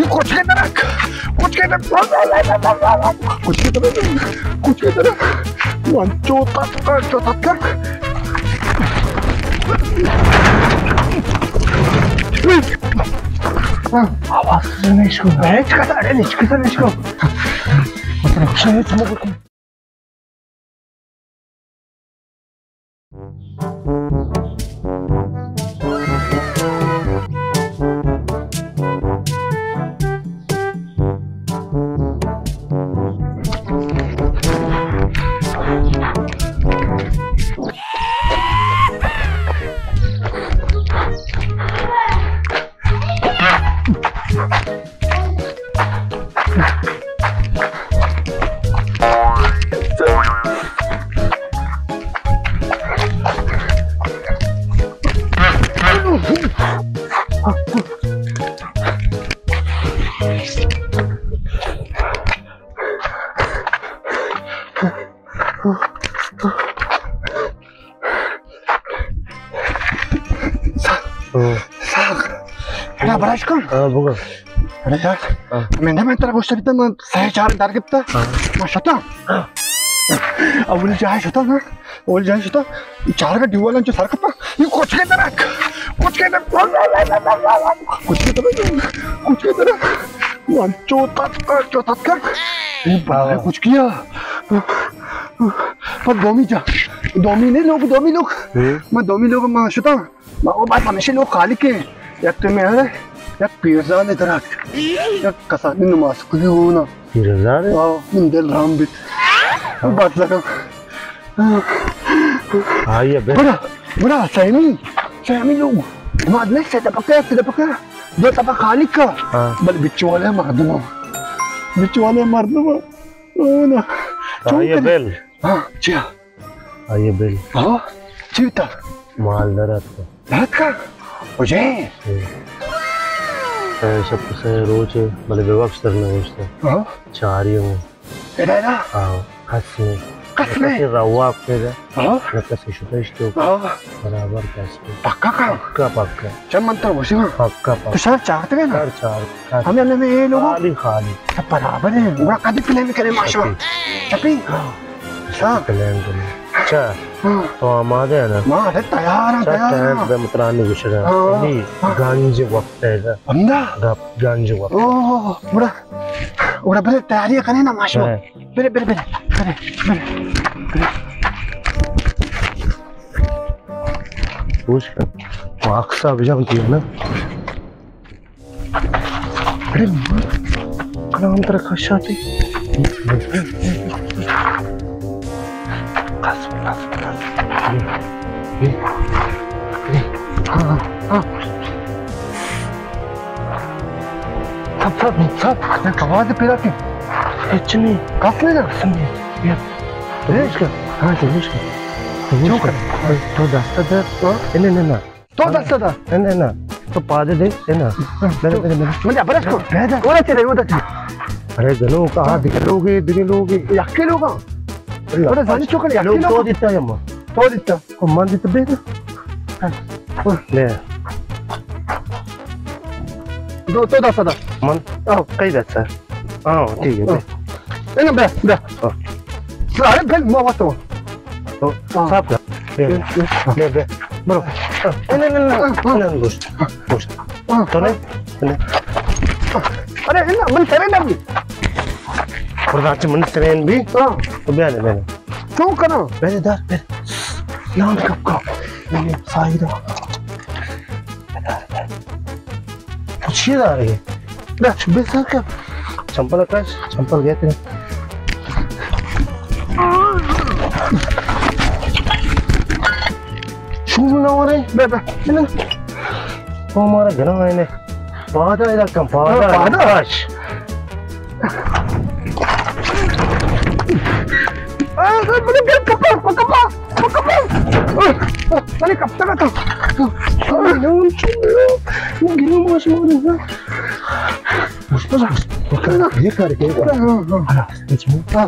کچکے درک، کچکے درک، کچکے درک، کچکے درک، من چو تک، چو تک۔ آواز نہیں شو، ہچ کس اڑے نہیں، ہچ کس نہیں شو۔ ہاں۔ ساگ۔ اڑا براش کن۔ ہاں، بگو۔ اڑے یار، ہاں۔ من، من ترا گوشت بیتا، من سہ چار در گپتا۔ ہاں۔ من شتا۔ ہاں۔ اولی جاہ شتا نا، اولی جاہ شتا۔ چار کا ڈیوال انچو سر کپا۔ یہ کچکے درک، کچکے درک، کچکے درک، کچکے درک۔ من چو تک، چو تک۔ یہ بڑا کچکیا۔ پر دومی جا، دومی نے لوگ، دومی لوگ۔ ہوں۔ من دومی لوگ ما شتا۔ ما او بعد ہمیشہ لوگ خالی کے۔ یک تو میں ہے، یک پیرزال درات۔ یک کسانی نماز کلی ہونا۔ پیرزال؟ آو، من دل رام بیت۔ ہاں۔ بات لگا۔ آئیے بے۔ بڑا، بڑا، سیمی، سیمی لوگ۔ ما نے سے دپکا، سے دپکا۔ دو تپا خالی کا۔ ہاں۔ بل بچو والے مردم۔ بچو والے مردم۔ او نا۔ آئیے چون بیل۔ ہاں، چیا؟ آئیے بیل۔ ہاں، چی بیتا؟ مال درات کا۔ درات کا؟ او جے۔ اے۔ اے شپ سے روچ، بلے بے وقت در نہ ہوشتا۔ ہاں۔ چاری ہوں۔ ادا، ادا؟ ہاں، کس نے۔ کس نے؟ کس روا پیدا۔ ہاں۔ نہ کس شتش تو۔ ہاں۔ برابر کس نے۔ پکا کا؟ پکا، پکا۔ چم من تو وشی ہاں۔ پکا، پکا۔ تو شر چاہتے ہیں نا؟ شر چار۔ ہمیں، ہمیں، ہمیں یہ لوگوں۔ خالی، خالی۔ سب برابر ہیں۔ گڑا کدی پلان کرے ماشوا؟ چپی؟ چپی؟ ہاں۔ اچھا۔ پلان کرے۔ اچھا۔ ہاں۔ تو آمادہ ہے نا؟ ما ارے تیار ہیں، اچھا، تیار ٹائم ہیں۔ پہ مترانی گشرا۔ ہاں۔ نہیں، ہاں۔ گنج وقت ہے نا۔ بندہ؟ گپ، گنج وقت۔ اوہ، گڑا، گڑا بلے تیاری کرے نا ماشوا۔ ہاں۔ بلے، بلے، بلے، بلے، بلے، بلے۔ پوچھ کر۔ مارکس صاحب جان کی ہے نا؟ ارے، کلام ترا کشاتے۔ ہاں، ہاں، ہاں۔ سب، سب، سب، یک آواز پیدا کن۔ ہچ نہیں۔ کس نہیں نا؟ کس نہیں۔ یا۔ تو ہوش کر۔ ہاں، تو ہوش کر۔ تو ہوش کر۔ تو دست در۔ ہاں۔ نہیں، نہیں، نہیں۔ تو دست در۔ نہیں، نہیں، نہیں۔ تو پادے دے، ہے نا؟ ہاں۔ میرے، میرے، میرے۔ مجھے برس کو۔ دے، دے۔ وہ چلے، وہ چلے۔ ارے گنوک، آ دگہ لوگ ہے، دگہ لوگ ہے۔ یکی لوگ ہے۔ اللہ۔ ارے زانی چوکر، یکی لوگ۔ تو دیتا ہے ماں۔ تو دیتا۔ او من دیتا بے۔ لے۔ دو، تو دست در۔ من؟ آؤ۔ کئی دست در؟ ہاں، ٹھیک ہے، ہاں۔ بے۔ اے نا، بے، بے۔ ہاں۔ ارے بے، ما واتو۔ تو ہاں۔ صاف کر۔ بے، بے۔ بے، بے۔ برو۔ اے، نہیں، نہیں، نہیں، نہیں، نہیں، بوش۔ بوش۔ ہاں۔ تو نہیں؟ نہیں۔ ارے، اے نا، من سرین بھی۔ پرداچ من سرین بھی۔ ہاں۔ تو بیا دے، بیا دے۔ کیوں کرا؟ بیا دے، دار، بیا دے۔ لان کپ کا۔ نہیں، سائی دا۔ تو چی دار ہے؟ بس، بس، سر کر۔ چمپل کش، چمپل گئے تیرے۔ شوم نہ ہو رہے۔ بے، بے، بے۔ تو ہمارا گھر میں نے پادا ہے، کم پادا۔ ہاں، پادا۔ کش۔ آ، آ، بلے، بلے، کپا، کپا، کپا۔ آ، آ، ارے، کب تک آتا؟ آ، نون چلو۔ گلو ماش مارے۔ مشکل ہے۔ یہ کار کے؟ ہاں، ہاں۔ ہاں۔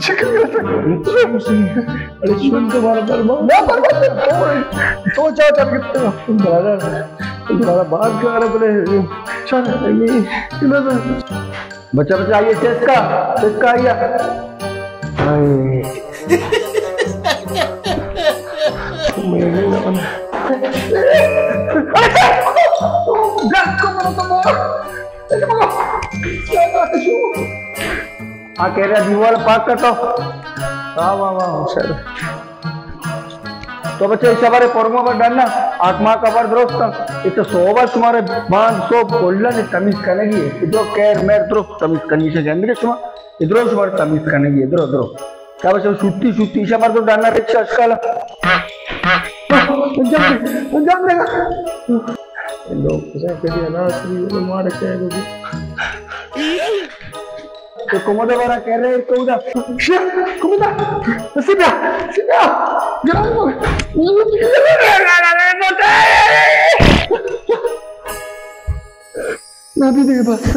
چکر کرتا؟ ارے شون تو مارا برباد۔ نہ برباد، تو، تو جا جا کے برادر، تمہارا بات کر رہا بولے۔ چل، نہیں، نہیں۔ بچہ، بچہ، آئیے، چسکا، چسکا آئیے۔ ہائے۔ آ کہہ رہا دیوال پاک کرتا۔ واہ، واہ، واہ، شر۔ تو بچہ، ایشا بارے پرما بر ڈنا، آکما کبر درست۔ ات سوبا شمارے باند سوب کلن تمیز کنگی ہے۔ ادرو کیر میر درست تمیز کنگی ہے۔ گندگے شما، ادرو شمار تمیز کنگی ہے۔ ادرو، ادرو۔ کیا بچہ، شوتی، شوتی، ایشا بار تو ڈنا رکشا اشکالا۔ انجام دے، انجام دے۔ لوگ کسے کدی اناس نہیں، مار کے گو۔ تو کمودا بارا کہہ رہے، کمودا۔ شیا، کمودا۔ سیدھا، سیدھا۔ گرام۔ نہ بھی دے بس۔